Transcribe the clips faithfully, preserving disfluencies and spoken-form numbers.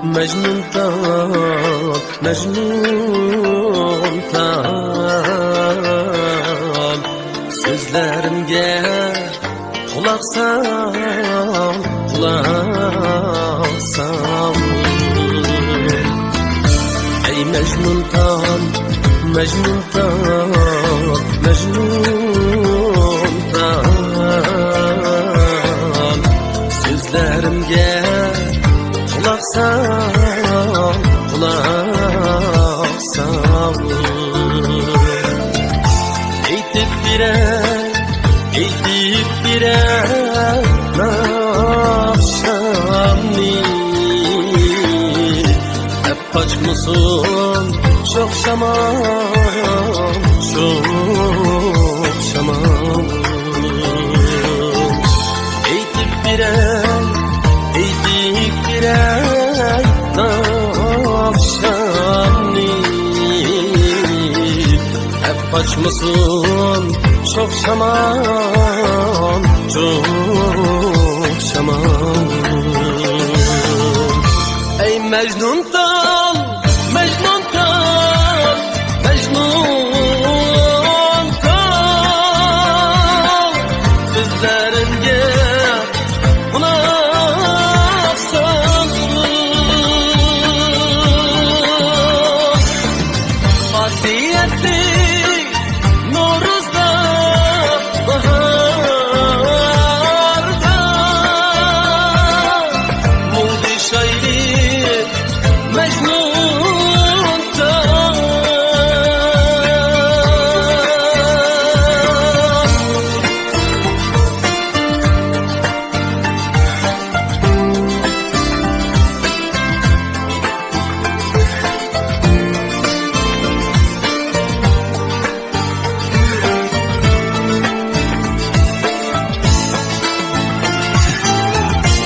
مەجنۇنتال، مەجنۇنتال، سۆزلىرىمگە قۇلاق سال، قۇلاق سال. ئەي مەجنۇنتال، مەجنۇنتال، مەجنۇنتال، سۆزلىرىمگە قۇلاق سال، قۇلاق سال. ئېيتىپ بېرەي، ئېيتىپ بېرەي ناخشامنى. ئەپ قاچمىسۇن شوخ شامال، شوخ شامال. ئېيتىپ بېرەي، ئېيتىپ بېرەي ناخشامنى. ئەپ قاچمىسۇن شوخ شامال، شوخ شامال. ئەي مەجنۇنتال، مەجنۇنتال، مەجنۇنتال، سۆزلىرىمگە قۇلاق سال. خاسىيەتلىك نورۇزدا، باھاردا، مۇڭدىشايلى مەجنۇنتال.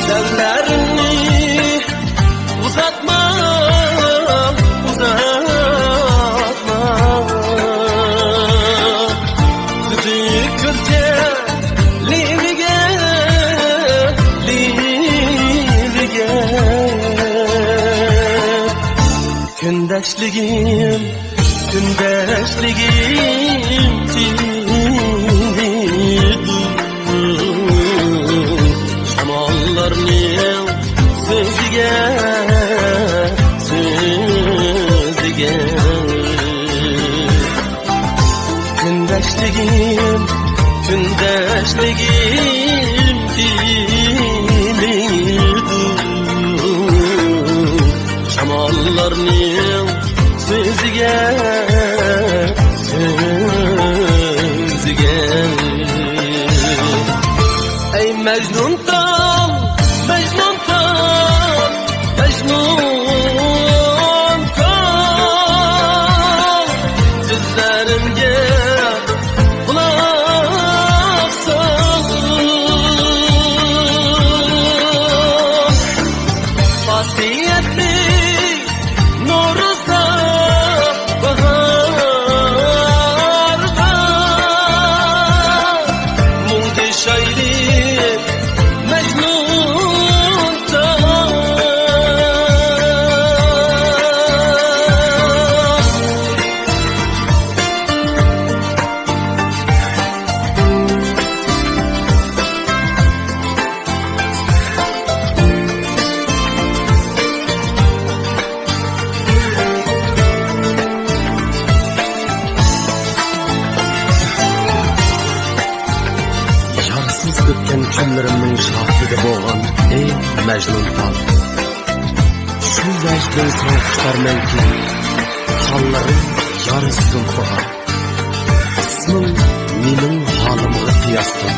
دەملەرنى ئۇزاتما، ئۇزاتما. سۈزۈك كۈلكە لېۋىگە، لېۋىگە. كۈندەشلىكىم، كۈندەشلىكىم تىنىدۇ شاماللارنىڭ سۆزىگە، سۆزىگە. كۈندەشلىكىم، كۈندەشلىكىم تىنىدۇ شاماللارنىڭ سۆزىگە، سۆزىگە. ئەي مەجنۇنتال، مەجنۇنتال، مەجنۇنتال، سۆزلىرىمگە قۇلاق سال. خاسىيەتلىك نورۇزدا، باھاردا، مۇڭدىشايلى مەجنۇنتال. يارسىز ئۆتكەن كۈنلىرىمنىڭ شاھىدى بولغان، ئەي مەجنۇنتال. شۇ ۋەجدىن ساڭا قۇتارمەنكى، خاللىرىم يارسىز زۇلپىغا. ئىسمىڭ مېنىڭ ھالىمغا قىياستۇر.